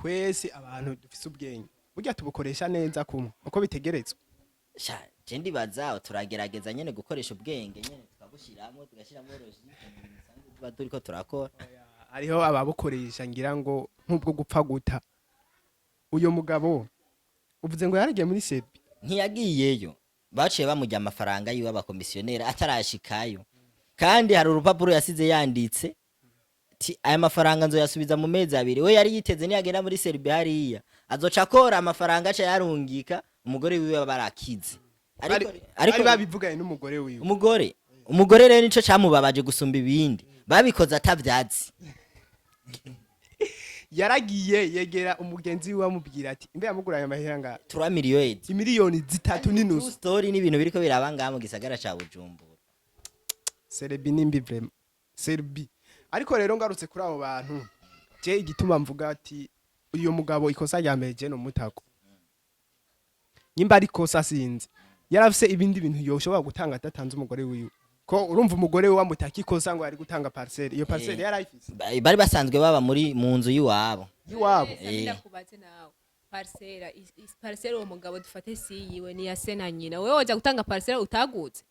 Twese abantu dufise ubwenge, burya tubukoresha neza kumwe uko bitegerezwa? Sha, je ndibaza turagerageza nyene gukoresha ubwenge nyene, tukabushiramwo, tugashiramo logique mu bintu bisanzwe tuba turiko turakora. Hariho ababukoresha ngira ngo nk'ubwo gupfa guta. Uyo mugabo uvuze ngo yaragiye muri Serbie? Ntiyagiyeyo, baciye bamurya amafaranga yiwe abakomisiyoneri atarashikayo. Kandi hari urupapuro yasize yanditse ti aya mafaranga nzoyasubiza mu mezi 2. We yari yiteze niyagenda muri Serbia hariya azoca akora amafaranga, aca yarungika umugore wiwe barakize. Ariko Ariko babivuganye n'umugore wiwe? Umugore rero nico camubabaje gusumba ibindi, babikoze atavyazi. Yaragiye yegera umugenzi wiwe, amubwira ati imbe yamuguranye amahera nga 3 miliyoni. 3.5 miliyoni. Story n'ibintu biriko biraba ngaha mu gisagara ca Bujumbura. Serbie nimbi vraiment, Serbie. Ariko rero ngarutse kuri abo bantu, je igituma mvuga ati uyu mugabo ikosa rya mbere je no mutako, nyimba ari kosa sinzi, yarafise ibindi bintu yoshobora gutanga adatanze umugore wiwe. Ko urumva umugore we wamutaka ikosa ngo ari gutanga parcelle, iyo parcelle yarayifise? Bari basanzwe baba muri mu nzu y'iwabo. Iwabo. Ndakubaze nawe, parcelle parcelle uwo mugabo dufate si yiwe, ni ya se na nyina. Wewe woja gutanga parcelle utagutse?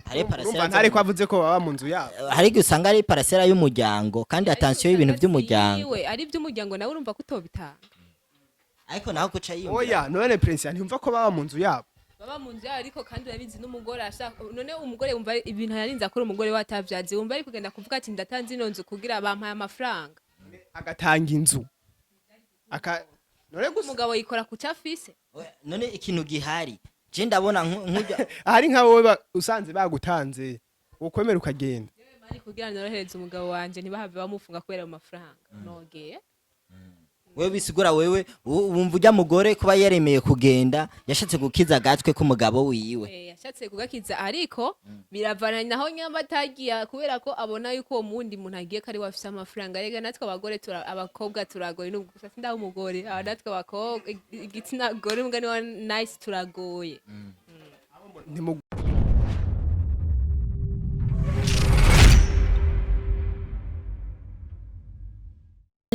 Hari Urumva parcelle ntare ko avuze ko baba mu nzu yabo. Hari igihe usanga ari parcelle y'umuryango, kandi attention y'ibintu by'umuryango. Yiwe ari iby'umuryango, nawe urumva ko utobitanga. Ariko naho kuca yiyumvira. Oya, none Prince ntiyumva ko baba mu nzu yabo? Baba mu nzu yabo, ariko kandi urabizi n'umugore ashaka. None umugore wumva ibintu yarinze akora umugore we atavyazi, wumva ari kugenda kuvuga ati ndatanze ino nzu kugira bampaye amafaranga? Agatanga inzu aka none gusa Umugabo yikora ku cyo afise. Oya, none ikintu gihari je ndabona nk'ujya Ahari nka wowe usanze bagutanze, ukwemera ukagenda? Mani kugira norohereze umugabo wanje, ntibahave bamufunga kubera ayo mafaranga, nogeye. Wewe bisigura wewe wumva ujya mugore kuba yaremeye kugenda yashatse gukiza agatwe k'umugabo wiwe. Yashatse kugakiza, ariko biravana naho nyamba atagiye kubera ko abona yuko uwo mundi muntu agiye ko ari we afise amafaranga. Rega natwe abagore abakobwa turagoye, nubwo gusa sindaho umugore, aba natwe abakobwa, igitsina gore, umugani wa Nice, turagoye. Ntimu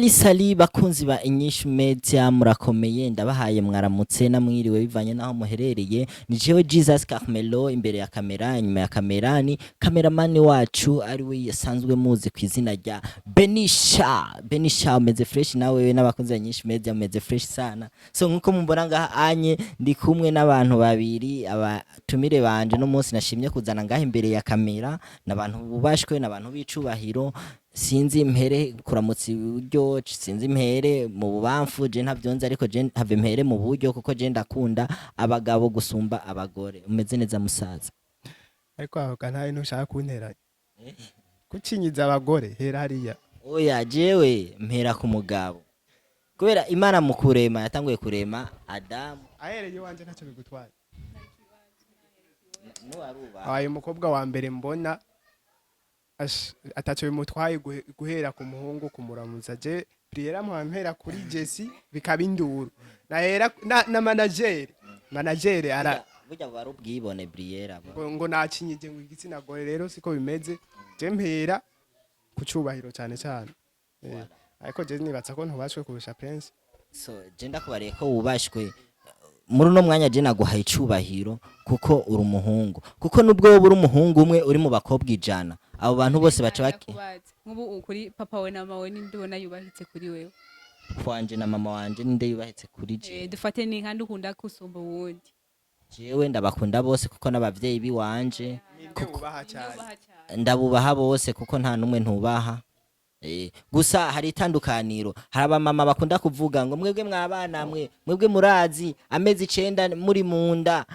Sali bakunzi ba Inyishu Media, murakomeye? Ndabahaye mwaramutse namwiriwe bivanye naho muherereye. Ni jewe Jesus Carmelo imbere ya kamera, inyuma ya kamera ni kameramani wacu ari we yasanzwe muzi ku izina rya Benisha. Benisha, umeze fresh? Nawe n'abakunzi ba Inyishu Media umeze fresh sana. So nkuko mumbona ngaha anye, ndi kumwe n'abantu babiri, abatumire banje no munsi nashimye kuzana ngaha imbere ya kamera, n'abantu bubashwe, n'abantu b'icubahiro. Sinzi mpere kuramutsa iburyo, sinzi mpere mu bubamfu, je ntavyonzi, ariko je ntave mpere mu buryo kuko je ndakunda abagabo gusumba abagore. Umeze neza musaza? Ariko aho ntawe ntushaka kunteranya kucinyiza abagore, hera hariya. Oya, jewe mpera ku mugabo kubera Imana mu kurema yatanguye kurema Adamu. Ahereye iwanje ntacyo bigutwaye. N'uwaruba. Abaye umukobwa wa mbere mbona ataco bimutwaye guhera ku muhungu kumuramuza. Je Briella mpera kuri Jesse bikaba induru, nahera na manager ara Burya buba ari ubwibone, Briella. Ngo nacinyije ngo igitsina gore. Rero siko bimeze, je mpera ku cubahiro cyane cyane. Ariko je nibatsa ko ntubashwe kurusha Prince. So je ndakubariye ko wubashwe muri uno mwanya. Je naguhaye icubahiro kuko uri umuhungu, kuko nubwo wowe uri umuhungu umwe uri mu bakobwa 100, abo bantu bose baca baki Ndakubaza. Nk'ubu kuri papa we na mama we, ninde ubona yubahitse kuri wewe? Kwanje na mama wanje, ninde yubahitse kuri je? Dufate ni nkandi ukunda kusumba uwundi. Jewe ndabakunda bose kuko n'abavyeyi biwanje. Ninde wubaha cyane? Yubaha cyane. Ndabubaha bose kuko nta n'umwe ntubaha. Gusa hari itandukaniro. Hari abamama bakunda kuvuga ngo mwebwe mwabana mwe, mwebwe murazi amezi 9 muri munda.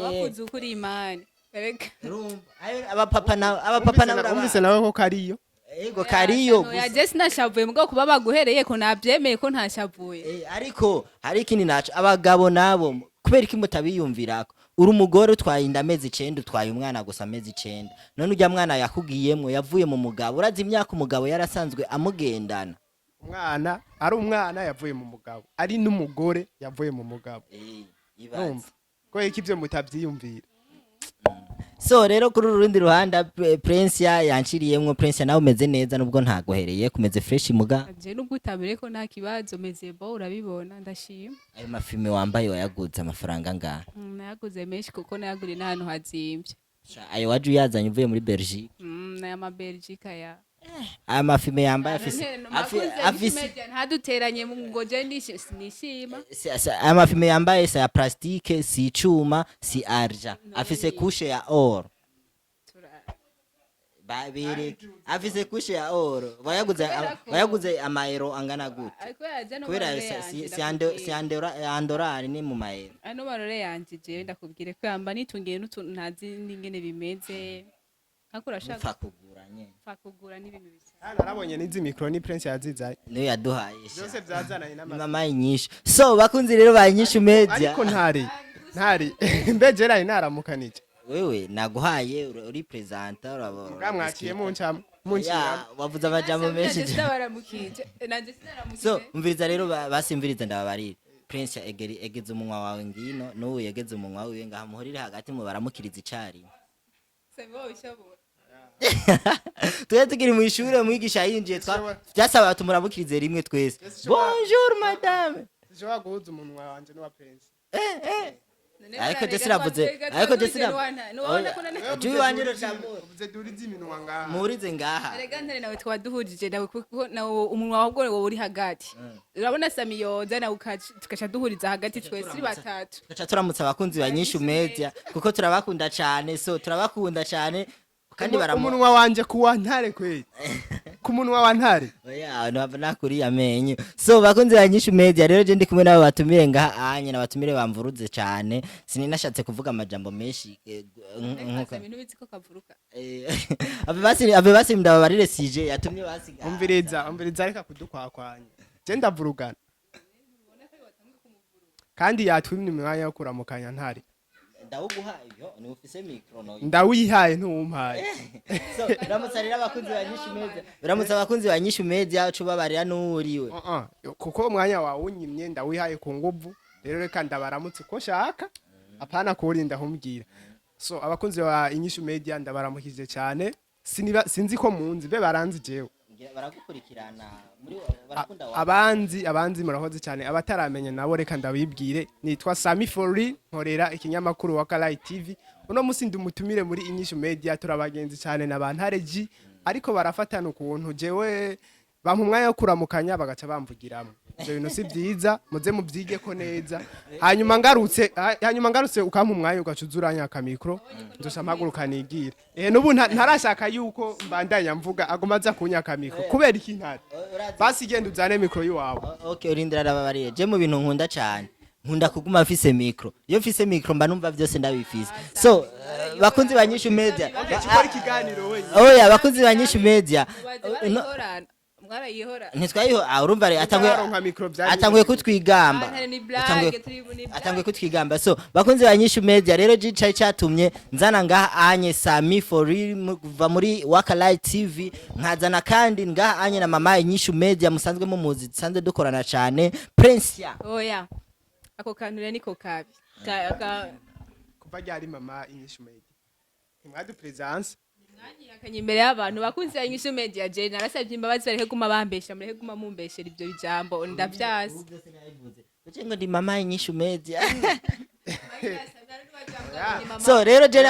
Bakuze ukuri imani erega. Urumva, ayo abapapa na abapapa na Wumvise nawe ko kariyo? Ego, kariyo. Oya. Gusa. Je sinashavuye, mugabo kuba baguhereye ko nabyemeye ko ntashavuye. Ariko hari ikindi naco, abagabo nabo kubera iki mutabiyumvirako? Uri umugore utwaye inda amezi 9, utwaye umwana gusa amezi 9. None ujya mwana yakugiyemwo yavuye mu mugabo, urazi imyaka umugabo yarasanzwe amugendana? Umwana ari umwana yavuye mu mugabo, ari n'umugore yavuye mu mugabo. Ibaze. Numva ko iki ibyo mutabyiyumvira. So rero kuri uru rundi ruhanda, Prince yanciriyemwo. Prince, nawe umeze neza nubwo ntagohereye, kumeze fresh muga? Je nubwo utabere ko nta kibazo, meze bo, urabibona, ndashima. Ayo mafilme wambaye wayaguze amafaranga ngaha? Nayaguze menshi kuko nayaguriye n'ahantu hazimvye. Sha, ayo waje uyazanye uvuye muri Belgique? Naya ma Belgique ya. Aya mafilme yambaye afise afise Ntaduteranye ngo je nishima. Aya mafilme yambaye si ya plastique, si icuma, si argent, afise couche ya or. Babereke afise couche ya or. Wayaguze Kubera ko- wayaguze amayero angana gute? Ariko yaje no Kubera marore si yanje, si ndakubwira. si andorari ni mu mayero. Ano marore yanje, jewe ndakubwire ko yamba nitungiye n'utuntu ntazi n'ingene bimeze, ariko urashaka Mupfa kugura nyene. Pfa kugura n'ibintu bisa. Narabonye n'izi micro ni Prince yazizanye. Niyo yaduhaye sha. Byose byazananye Ni n'ama mama Inyishu. So bakunzi rero ba Inyishu Media, Ariko ntari mbe jerayi naramukanije. Wewe naguhaye uri presenter. Bwamwakiye muncamo munciramo. Ya, wavuze amajambo menshi. Nanje sinabaramukije, nanje sinaramukije. So umviriza rero, basimviriza ndababarira. Prince, egeri egeze umunwa wawe ngino, n'ubu yegeze umunwa wiwe ngaha, muhurire hagati mu baramukiriza icarimwe. Sebo bishobora. Twe tukiri mu ishure, mwigisha yinjiye, byasaba tumuramukirize rimwe twese. "Bonjour madame." Sinshobora guhuza umunwa wanje n'uwa Prince. Ariko je sinavuze, ariko je sinavuze. Jui wanje rocamura. Uvuze durize iminwa ngaha. Muhurize ngaha. Erega ntare nawe twaduhujije nawe, kuko nawe umunwa wawe wowe uri hagati. Urabona Sami yoza nawe tugaca duhuriza hagati twese turi batatu. Tugaca turamutsa abakunzi ba Nyishu Media kuko turabakunda cane. So turabakunda cane kandi baramu Umunwa wanje kuwa ntare kweli, ku munwa wa ntare. Oya, ntabwo nakuriye amenyo. So bakunzi ba Nyishu Media rero, je ndi kumwe n'abo batumire ngaha anye, n'abatumire bamvuruze cane. Sininashatse kuvuga amajambo menshi, nkuko Sami ntubizi ko kavuruka. Abe basi ndababarire sije yatumye basiga. Umviriza, umviriza, reka kudukwakwanya. Je ndavurugana kandi yatwimye umwanya wo kuramukanya ntare. Ndawuguha iyo ni ufise micro no. Ndawihaye, ntuwumpaye. So uramutsa rero abakunzi ba Nyishu Media, uramutsa abakunzi ba Nyishu Media, ucubabarira n'uwuriwe. Kuko umwanya wawunyimye, ndawihaye ku nguvu. Rero reka ndabaramutse uko nshaka, apana kurinda kumbwira. So abakunzi ba Inyishu Media, ndabaramukije cyane. Sinzi ko munzi, be baranzi jewe. Ngira baragukurikirana muri barakunda wa. Abanzi murakoze cyane. Abataramenya nabo reka ndabibwire, nitwa Sami Fori, nkorera ikinyamakuru wa Kalai TV. Uno musi ndi umutumire muri Inyishu Media. Turabagenzi cyane na bantare G, ariko barafatana ukuntu jewe bampa umwanya wo kuramukanya bagaca bamvugiramo. Ibyo bintu si byiza, muze mubyige ko neza. Hanyuma ngarutse ukampa umwanya ugaca uza uranyaka micro, nzoca mpaguruka nigira. N'ubu ntarashaka yuko mbandanya mvuga, aguma aza kunyaka micro kubera iki ntari? Urazi. Basi genda uzane micro yiwawe. Okay, urindira arababariye. Je mu bintu nkunda cyane, nkunda kuguma mfise micro. Iyo mfise micro mba numva byose ndabifise. So bakunzi ba Nyishu Media, Okay, ukora ikiganiro wenyine. Oya, bakunzi ba Nyishu Media, no, Barayihorana, mwarayihora. Ntitwayiho. Ah, urumva re atanguye Utararonka micro byari atanguye kutwigamba. Ah, ni blague, turi ni blague. Atanguye kutwigamba. So bakunzi ba Nyishu Media rero, jicaye cyatumye nzana ngaha anye Sami for real kuva muri Wakalai TV, nkazana kandi ngaha anye na mama Inyishu Media musanzwe mumuzi, dusanzwe dukorana cyane, Prince. Oya, ako kantu rero niko kabi. Kuva ryari mama Inyishu Media ntimwadu presence? Mwanyihakanye imbere y'abantu. Bakunzi ba Inyishu Media, je narasabye imbabazi, bareke guma bambesha, mureke guma mumbeshera ibyo bijambo, ndavyasi. Kuki ngo ndi mama Inyishu Media? So rero je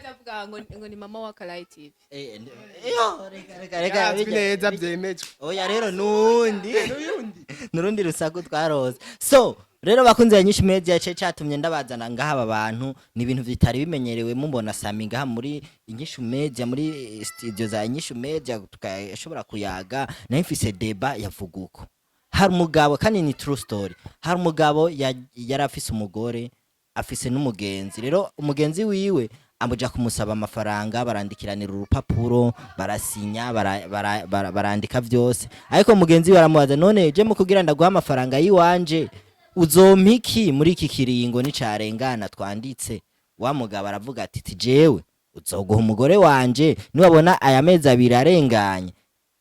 Avuga ngo ni mama wa Kalai TV. Yo, reka reka reka. Yarazwi neza, byemejwe. Oya rero nundi N'uyundi. Nurundi rusaku twarose. So rero bakunze ba Nyinshi Media, ce catumye ndabazana ngaha aba bantu ni ibintu bitari bimenyerewe. Mumbona Sami ngaha muri Inyishu Media, muri studio za Inyishu Media, tukashobora kuyaga nayo mfise débat yavuga uko hari umugabo, kandi ni true story. Hari umugabo yari afise umugore, afise n'umugenzi. Rero umugenzi wiwe amuja kumusaba amafaranga, barandikiranira urupapuro, barasinya, barandika vyose. Ariko mugenzi we aramubaza: "None je mu kugira ndaguha amafaranga yiwanje, uzompa iki muri iki kiringo nicarengana twanditse?" Wa mugabo aravuga ati: "Jewe uzoguha umugore wanje. Niwabona aya mezi 2 arenganye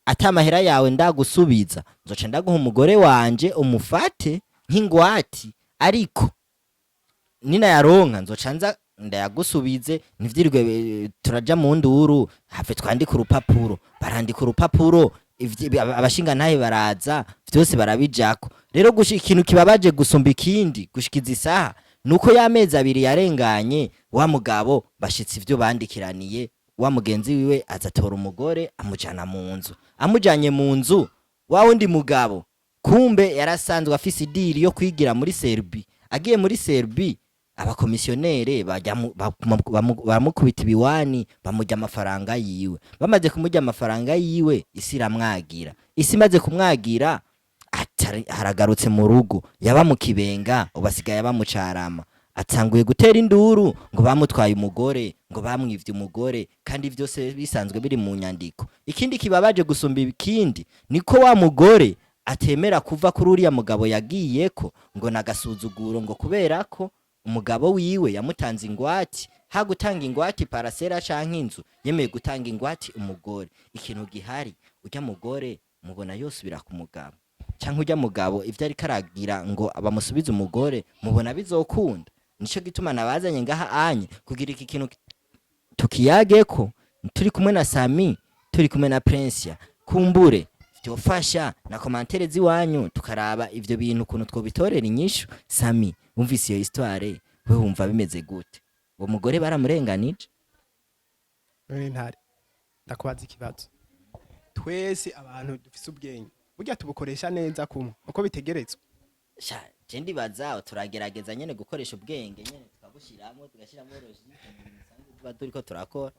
ata amahera yawe ndagusubiza, nzoca ndaguha umugore wanje umufate nk'ingwati, ariko ninayaronka nzoca nza." Ndayagusubize, ntivyirirwe turaja mu nduru, have twandika urupapuro. Barandika urupapuro, abashingantahe baraza, vyose barabijako. Rero gushika ikintu kibabaje gusumba ikindi gushikiza isaha nuko y'amezi 2 yarenganye, wa mugabo bashitse ivyo bandikiraniye, wa mugenzi wiwe azatora umugore amujana mu nzu. Amujanye mu nzu, wa wundi mugabo kumbe yarasanzwe afise i deal yo kwigira muri Serbi. Agiye muri Serbi, abakomisiyonere bajya baramukubita ibiwani, bamurya amafaranga yiwe. Bamaze kumurya amafaranga yiwe, isi iramwagira. Isi imaze kumwagira, haragarutse mu rugo, yaba mu Kibenga, ubu asigaye aba mu Carama. Atanguye gutera induru ngo bamutwaye umugore, ngo bamwivye umugore, kandi vyose bisanzwe biri mu nyandiko. Ikindi kibabaje gusumba ikindi niko wa mugore atemera kuva kuri uriya mugabo yagiyeko, ngo nagasuzuguro, ngo kubera ko umugabo wiwe yamutanze ingwati. Ha gutanga ingwati parcelle canke inzu, yemeye gutanga ingwati umugore. Ikintu gihari, urya mugore mubona yosubira ku mugabo, canke urya mugabo ivyo ariko aragira ngo bamusubize umugore mubona bizokunda? Nico gituma nabazanye ngaha anye kugira iki kintu tukiyageko, turi kumwe na Sami, turi kumwe na Prince. Kumbure vyofasha na commentaires ziwanyu, tukaraba ivyo bintu ukuntu twobitorera inyishu. Sami, wumvise iyo histoire, we wumva bimeze gute? Uwo mugore baramurenganije? None ntare ndakubaza ikibazo: twese abantu dufise ubwenge, burya tubukoresha neza kumwe uko bitegerezwa? Sha, je ndibaza turagerageza nyene gukoresha ubwenge nyene, tukabushiramo, tugashiramo logique mu bintu bisanzwe tuba turiko turakora.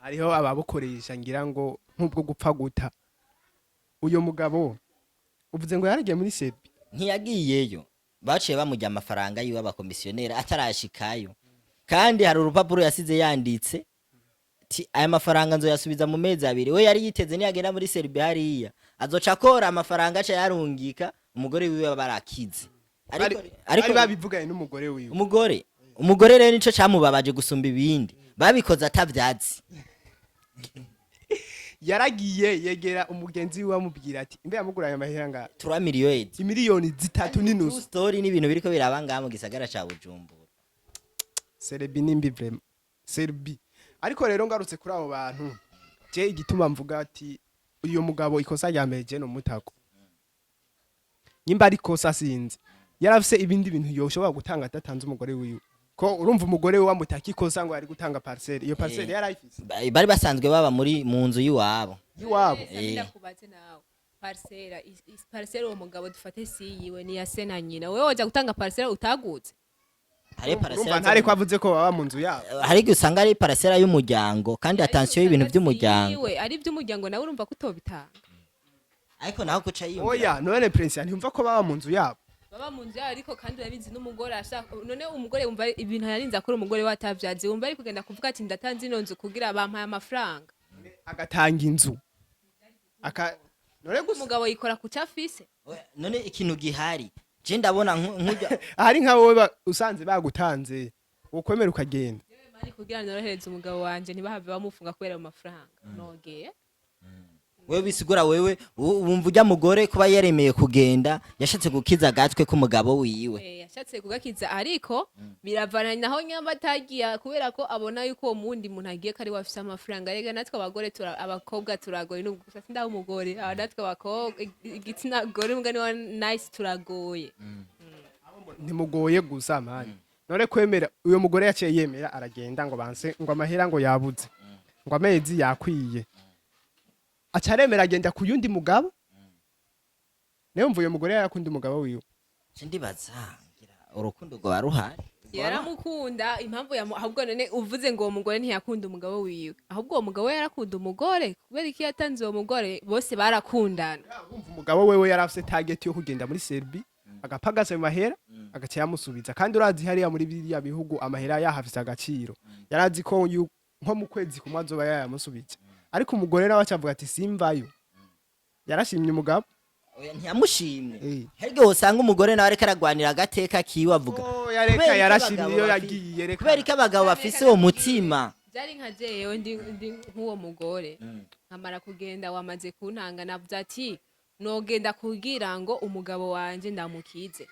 Hariho ababukoresha ngira ngo nk'ubwo gupfa guta. Uyo mugabo uvuze ngo yaragiye muri Sebi? Ntiyagiyeyo, baciye bamurya amafaranga yiwe abakomisiyoneri atarashikayo. Kandi hari urupapuro yasize yanditse ti aya mafaranga nzoyasubiza mu mezi 2. We yari yiteze niyagenda muri Serbia hariya azoca akora amafaranga, aca yarungika umugore wiwe barakize. Ariko ariko bari babivuganye n'umugore wiwe. Umugore rero nico camubabaje gusumba ibindi, babikoze atavyazi. Yaragiye yegera umugenzi wiwe, amubwira ati imbe yamuguranye amahera ngaha? 3 miliyoni. Imiliyoni 3.5. Story n'ibintu biriko biraba ngaha mu gisagara ca Bujumbura. Serebi nimbi vraiment, Serbi. Ariko rero ngarutse kuri abo bantu, je igituma mvuga ati uyo mugabo ikosa rya mbere je no mutako, nyimba ari kosa sinzi, yarafise ibindi bintu yoshobora gutanga adatanze umugore wiwe. Ko urumva umugore we wamutaka ikosa ngo yari gutanga parcelle, iyo parcelle yarayifise. Bari basanzwe baba muri mu nzu y'iwabo. Iwabo. Ndakubaze nawe, parcelle parcelle uwo mugabo dufate si yiwe, ni ya se na nyina, wewe woja gutanga parcelle utagutse? Hari Urumva parcelle ntare ko avuze ko baba mu nzu yabo. Hari igihe usanga ari parcelle y'umuryango, kandi attention y'ibintu by'umuryango. Yiwe ari iby'umuryango, nawe urumva ko utobitanga. Ariko naho kuca yiyumvira. Oya, none Prince ntiyumva ko baba mu nzu yabo? Baba mu nzu yabo, ariko kandi urabizi n'umugore ashaka. None umugore wumva ibintu yarinze akora umugore we atavyazi, wumva ari kugenda kuvuga ati ndatanze ino nzu kugira bampaye amafaranga? Agatanga inzu aka none gusa Umugabo yikora ku cyo afise. Oya, none ikintu gihari je ndabona nk'ujya Ahari nka wowe usanze bagutanze, ukwemera ukagenda? Mari kugira norohereze umugabo wanje, ntibahave bamufunga kubera ayo mafaranga, nogeye. Wewe bisigura wewe wumva ujya mugore kuba yaremeye kugenda yashatse gukiza agatwe k'umugabo wiwe? Yashatse kugakiza, ariko biravana naho nyamba atagiye kubera ko abona yuko uwo mundi muntu agiye ko ari we afise amafaranga. Rega natwe abagore abakobwa turagoye, nubwo gusa sindaho umugore, aba natwe abakobwa, igitsina gore, umugani wa nice, turagoye. Ntimugoye gusa mani. None kwemera uyo mugore yaciye yemera aragenda, ngo banse, ngo amahera ngo yabuze, ngo amezi yakwiye, aca aremera agenda ku yundi mugabo. Niyo mva uyo mugore yarakunda umugabo wiwe. Je ndibaza ngira urukundo rwaba ruhari. Yaramukunda. Impamvu ahubwo none uvuze ngo uwo mugore ntiyakunda umugabo wiwe, ahubwo uwo mugabo we yarakunda umugore, kubera iki yatanze uwo mugore? Bose barakundana. Urumva umugabo wewe yari afise target yo kugenda muri Serbi, agapagasa ayo mahera, agaca yamusubiza. Kandi urazi hariya muri biriya bihugu amahera yahafise agaciro. Yarazi ko nko mu kwezi kumwe azoba yayamusubije. Ariko umugore nawe acavuga ati simvayo. Yarashimye umugabo. Oya, ntiyamushimye. Hari igihe usanga umugore nawe ariko aragwanira agateka kiwe, avuga Oh, yareka kubera iki yarashimye abagabo iyo yagiye, reka. Kubera ko abagabo bafise uwo mutima. Byari nka jewe ndi nk'uwo mugore, nkamara kugenda wamaze kuntanga, navuze ati Nogenda kugira ngo umugabo wanje ndamukize.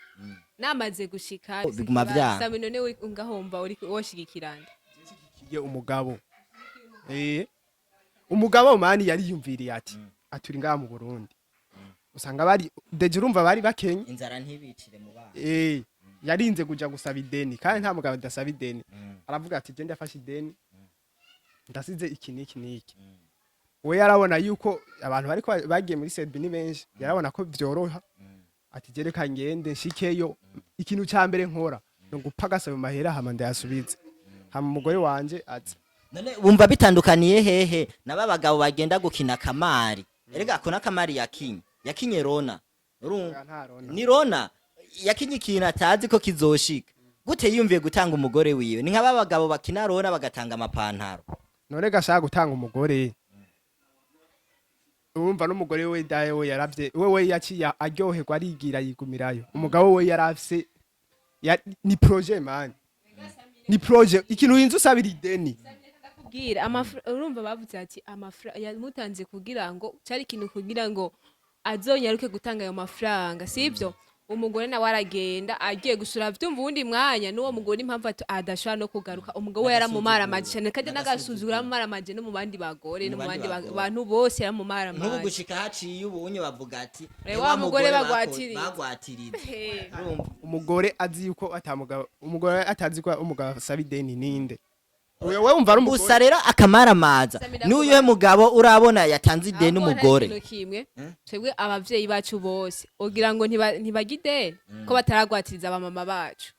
Namaze gushika Biguma vyanka. Sami, none ngahomba uri woshigikirana? Ye, umugabo, umugabo mani yariyumviriye ati aturi ngaha mu Burundi, usanga bari déjà, urumva bari bakenye. Inzara ntibicire mu bana. Yarinze kuja gusaba ideni, kandi nta mugabo adasaba ideni. Aravuga ati: "Je ndafashe ideni, ndasize iki n'iki n'iki." We yarabona yuko abantu bariko bagiye muri Serbie ni benshi, yarabona ko vyoroha, ati: "Je reka ngende nshikeyo, ikintu ca mbere nkora no gupagasa mu mahera, hama ndayasubize, hama umugore wanje aze." None wumva bitandukaniye hehe naba bagabo bagenda gukina kamari? Erega ako n'akamari yakinye, yakinye rona, urumva? Nta rona. Ni rona yakinye, ikintu atazi ko kizoshika. Gute yiyumviye gutanga umugore wiwe? Ni nk'aba bagabo bakina rona bagatanga amapantaro. None gashaka gutanga umugore, urumva n'umugore we dawe we yaravye, wewe yaciye aryoherwa, arigira yigumirayo. Umugabo we yarafise ni projet man, ni projet. Ikintu yinzu usabira ideni. Kubwira urumva bavuze ati yamutanze kugira ngo cari ikintu kugira ngo azonyaruke gutanga ayo mafaranga, sivyo? Umugore nawe aragenda, agiye gusura vyumva uwundi mwanya n'uwo mugore, impamvu adashobora no kugaruka, umugabo we yaramumaramaje cane, kandi n'agasuzuguro, yaramumaramaje no mu bandi bagore, no mu bandi bandi bagore. bantu bose Nk'ubu yaramumaramaje. Gushika haciye ubunye bavuga ati: Wa mugore bagwatiriza." Bagwatiriza. Hey. Urumva? Umugore azi yuko atamugabo, umugore atazi ko umugabo asaba ideni, ninde uyo? We wumva ari umugore. Gusa rero akamaramaza Samira. n'uyuhe mugabo urabona yatanze ideni Ahubwo hari umugore? ikintu kimwe, twebwe abavyeyi bacu bose ugira ngo ntibarya ideni ko bataragwatiriza abamama bacu.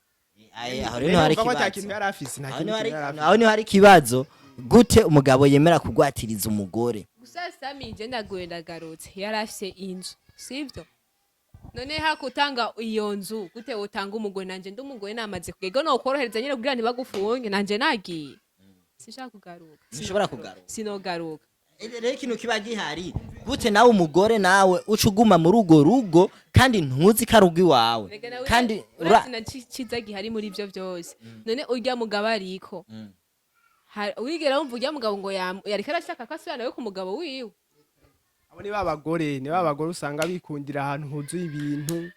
Aye, aho rero niho hari Urumva ko ata ikibazo. kintu yari afise, nta Aho kintu niho hari- yari afise. Aho niho hari ikibazo. Gute umugabo yemera kugwatiriza umugore? Gusa Sami, je ndaguye, ndagarutse, yari afise inzu, sivyo? None hakutanga iyo nzu, gute wotanga umugore? Nanje ndi umugore, namaze kugega, no korohereza nyine kugira ntibagufunge. Nanje nagiye, sinshaka kugaruka. Sinshobora kugaruka. Sinogaruka. Rero ikintu kiba gihari, gute nawe umugore nawe uca uguma muri urwo rugo kandi ntuzi ko ari urw'iwawe? Rega nawe Kandi urazi na ciza gihari muri ivyo byose. None urya mugabo ariko wigera wumva urya mugabo ngo yariko arashaka ko asubira nawe ku mugabo wiwe? Abo ni ba bagore, ni ba bagore usanga bikundira ahantu huzuye ibintu,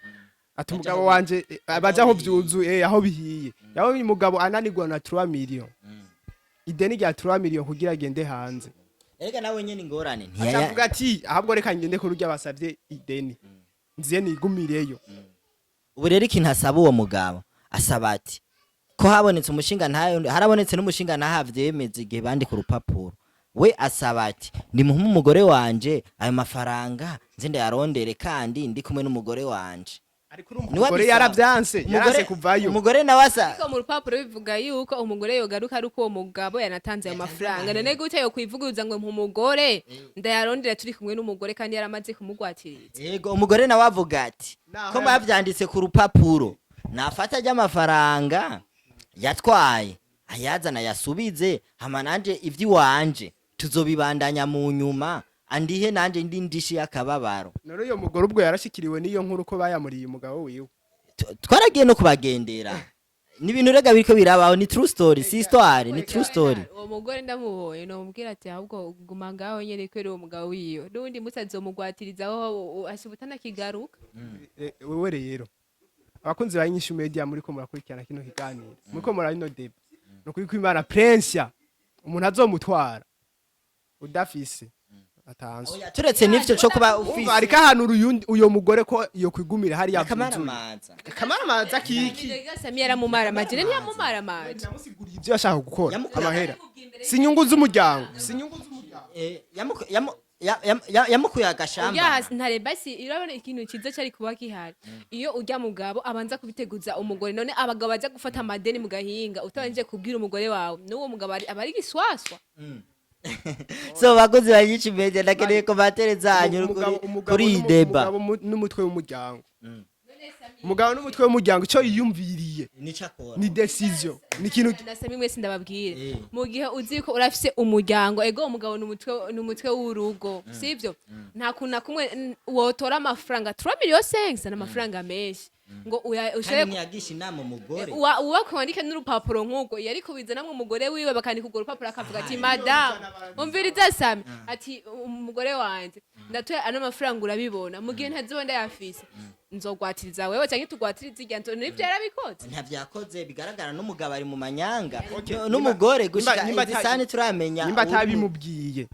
ati umugabo wanje, baja aho vyuzuye, aho bihiye. Yaho uyu mugabo ananirwa na 3 million, ideni rya 3 million kugira agende hanze. Erega nawe nyene ingorane acavuga ati: "Ahubwo reka ngende kuri urya basavye ideni, nziye nigumireyo." Ubu rero ikintu asaba uwo mugabo, asaba ati ko habonetse umushinga ntayo, harabonetse n'umushinga ntahavyemeze igihe bandika urupapuro. We asaba ati: "Nimuhe umugore wanje ayo mafaranga, nze ndayarondere kandi ndi kumwe n'umugore wanje." Ariko urumva Niwe umugore abisaba. yaravyanse, yaranse kuvayo. Umugore nawe asa Ariko mu rupapuro bivuga yuko umugore yogaruka ari uko uwo mugabo yanatanze ayo mafaranga. None gute yokwivuguruza ngo mpa umugore ndayarondera turi kumwe n'umugore, kandi yaramaze kumugwatiriza? Yego, umugore nawe avuga ati Naho ko bavyanditse ku rupapuro, nafata ry'amafaranga yatwaye ayazana yasubize, hama nanje ivy'iwanje tuzobibandanya mu nyuma, andihe nanje ndi ndishi y'akababaro. None uyo mugore ubwo yarashikiriwe n'iyo nkuru ko bayamuriye umugabo wiwe? Twaragiye no kubagendera. Ni ibintu rega biriko birabaho, ni true story, si histoire, ni true story. Uwo mugore ndamubonye nomubwira ati: "Ahubwo guma ngaho nyene kubera uwo mugabo wiwe, n'uwundi musi azomugwatirizaho ashibuta utanakigaruka." Wewe rero, abakunzi ba Inyishu Media, muriko murakurikirana kino kiganiro, muriko muraba ino débat, ni ukuri ko Imana prensia umuntu azomutwara udafise atanzwe. Oya, turetse n'ivyo co kuba ufise. Umva, ariko ahanura uyo mugore ko iyo kwigumira hariya vyuzuye. Akamaramaza. Akamaramaza kiki? Rega Sami yaramumaramaje, ntiyamumaramaje? Yamusiguriye ivyo yashaka gukora. Amahera si inyungu z'umuryango, si inyungu z'umuryango. Yamukuye agashamba. Urya ntare basi, urabona ikintu cyiza cyari kuba gihari iyo urya mugabo abanza kubiteguza umugore. None abagabo baza gufata amadeni mu gahinga utabanje kubwira umugore wawe, n'uwo mugabo aba ari giswaswa. So bakozi ba Inyishu Media, ndakeneye commentaires zanyu kuri iyi débat. Umugabo n'umutwe w'umuryango, umugabo n'umutwe w'umuryango, icyo yiyumviriye nico akora. Ni décision, ni ikintu. Na Sami, mwese ndababwire, mu gihe uzi ko urafise umuryango, ego umugabo ni umutwe w'urugo, sivyo? Nta kuntu na kumwe wotora amafaranga 3 million 5, ni amafaranga menshi, ngo Kandi ushobore ntiyagisha inama umugore. Uwakwe wandike n'urupapuro nk'urwo, yari kubizanamwo umugore wiwe, bakandika urwo rupapuro, akavuga ati: "Madamu, umviriza." Sami ati: "Umugore wanje Ndatoye ano mafaranga, urabibona, mu gihe ntazoba ndayafise nzogwatiriza wewe canke tugwatiriza irya nzu. Nivyo yarabikoze. Ntavyakoze, bigaragara n'umugabo ari mu manyanga. Okay, N'umugore gushika nimba izi sani turamenya nimba atabimubwiye,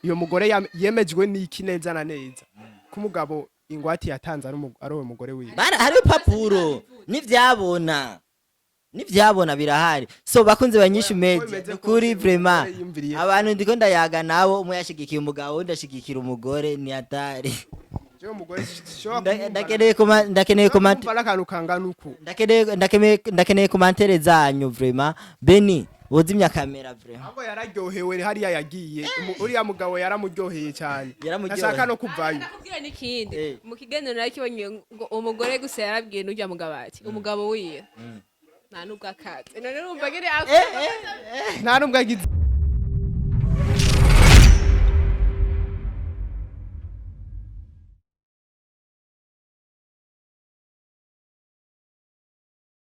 iyo mugore yemejwe n'iki neza na neza ko umugabo ingwate yatanze ari uwo mugore wiwe? Hari ibipapuro n'ivyabona birahari. So bakunze ba Nyishu Oya, Media, bimeze nukuri kose, vraiment, umugore yiyumviriye. abantu ndiko ndayaga nabo, umwe yashigikiye umugabo, undi ashigikira umugore, ni hatari. Jewe umugore sinshobora Ndakeneye kumva n'akantu kangana uku. Ndakeneye commentaires zanyu vraiment. Beni bozimya kamera vraiment. Ahubwo yararyohewe hariya yagiye. Uriya mugabo yaramuryoheye cyane. Yaramuryoheye. Ntashaka no kuvayo. Ndakubwira n'ikindi. Mu kiganiro narakibonye ngo umugore gusa yarabwiye n'urya mugabo ati umugabo wiwe nta nubwo akaze. None urumva ngene Nta nubwo agize.